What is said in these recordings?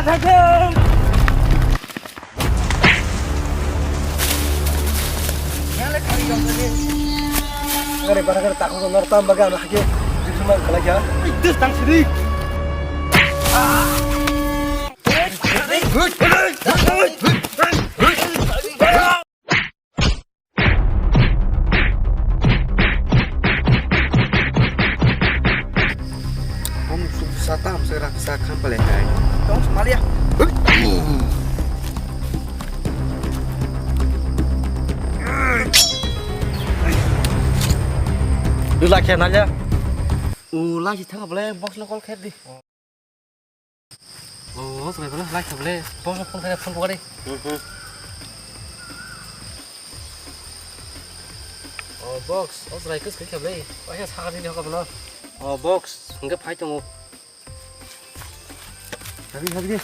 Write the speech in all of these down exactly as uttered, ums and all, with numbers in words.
Gare bara gare takhu nor tam baga na hake jisuma khala kya. This tang sidi. Om suk satam se raksa khampale hai. Tong smalia. Dula khe nanya. U lai si thang bole box lo call khe di. O, o, swnai phano lai kha bole. Boss no phone khaina phone bokari. Mhm. O, boss, o, swnai kwswk kha bole. Waisa sakha thini hoka bono. O, boss, hwnkhe phai tongo. Habi, habi.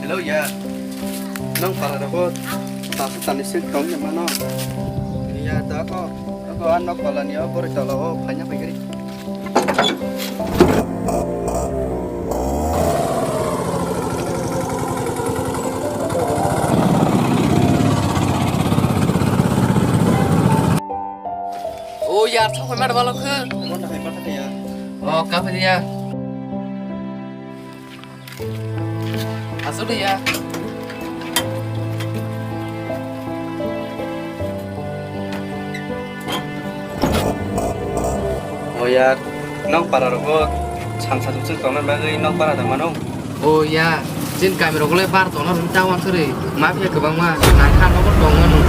Hello ya. Nang para rogo tasa tani sik tong ya mano. Ya da ko. Ko an nok pala ni o bori tola o phanya pai gari. O yar, thok mai mar balo khe. Mon hai patha ya. O, kafe ya. Asuk ya. O yar, nok para rogo sangsa suk suk tongna bagwi nok para da mano. O ya, jin kami rok le bar tono rung ta wan suri. Mafia kwbangma nang kha nogo tong mano.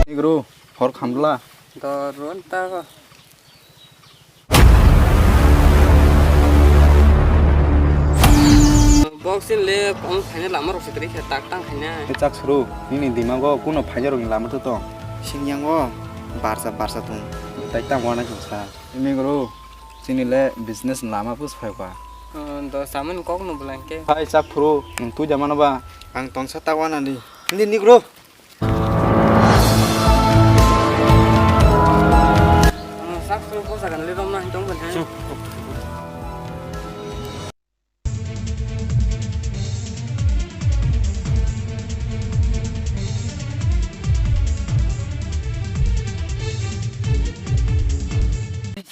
Negro, hor khamla. Doron ta. Boxing le, omo phaina lama rok se kwrwi khe tak tang khaina. Tei chak suru, nini dimago kuno phaina rokni lama to tong. Singyango barsa barsa tong. Tai tang wana khe sa. Imi guru, chini le business ni lama pus phai ba. Do samani kok no bwlai khe. Hai chak phuru, nwng twi jamano ba? Ang tongsa ta wana di. Hindi ni guru. Sak suru ko sagan le dong na hintong ban hai.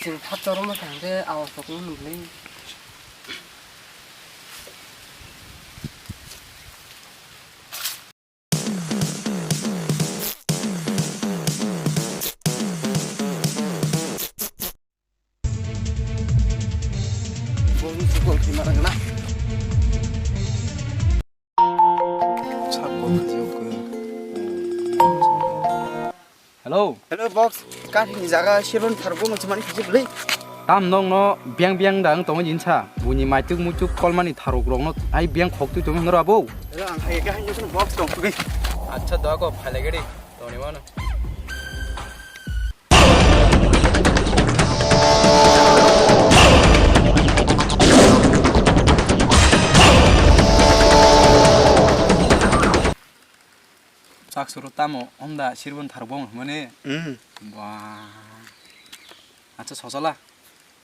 Sing thap chorong ma thang de awas tok nung le. Hello. Hello, boss. Kathini jaga sirban tharbo machimani kisi bwlwi. Tam nongno biang biang da wng tongo jinsa. Buini maituk muituk kolmani tharok rokno ai biang khok twi tongo hwnwi abo. Hello, ang hai khe hai box tong twi. Acha, doa ko phalai gari. Toni mano. Chak suru tamo, omda sirban tharbo hwnmani. Hmm. Ba. Acha, sosala.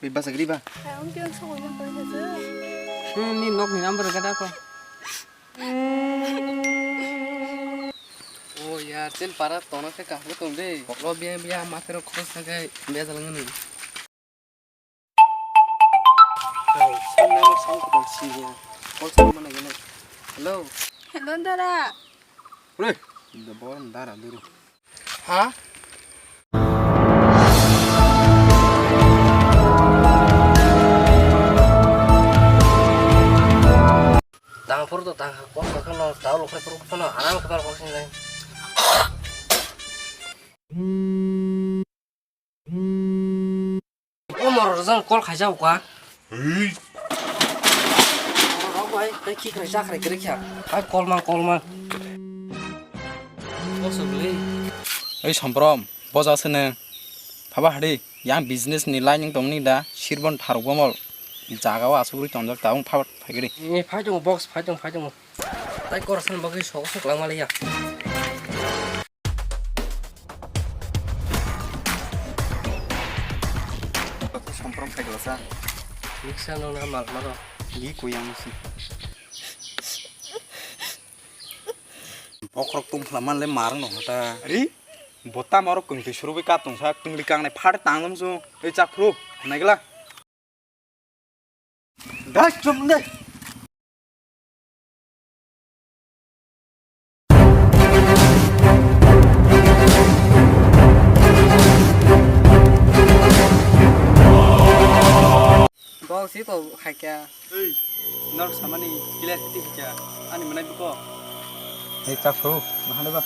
Bai basa gri ba? Hai, ang tiang sokoi man tong khe. Hmm, ni nok ni number gada ko. O yar, chen para tona khe kaham tong de. Lo biya biya ma kero khos na kai biya jalang ni. Hello. Hello, dara. Ore, da bor dara duru. Ha? Tang phuru to tang kha, kok kha no, tao lo khai phuru phano aram khe phano kok sing lai. Jang call khaijak kha. Rok bai, tei khikhrai chakhrai kwrwi kha. Ai call mang, call mang. Bosok le. Ei Somprom, boja se nwng. Phaba hadi, yang business ni line wng tongni da, Sirbon Tharuk Bomol. Jaga o asugri tongjak ta, wng phaba phaigri. Ni phai tongo, box phai tongo, phai tongo. Tai korosan bagwi sok sok langma liya. Somprom khai glasa. Miksa no na mal maro. Li koyang si. Bokrok tum khla man le mar no hata. Ri, bota maro kung twi suru bi kap tong sa, kung li kang nai phar tang lam su. Ei chak phru, nai gla. Dai, chum dai. Bol si to khai kya. Ei, nor samani clear hiti kya. Ani manai buko. Ei, chak phru, mahani ba.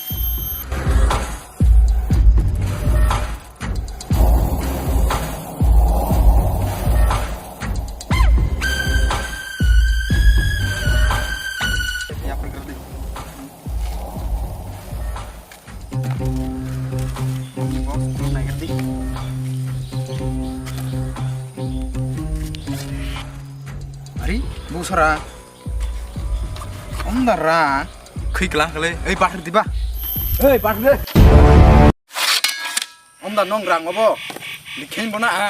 Ari, busara. Omda ra. Khwi kla kle. Ei, bathri diba. Ei, bathri. Omda nong rang obo. Dikhen bona a.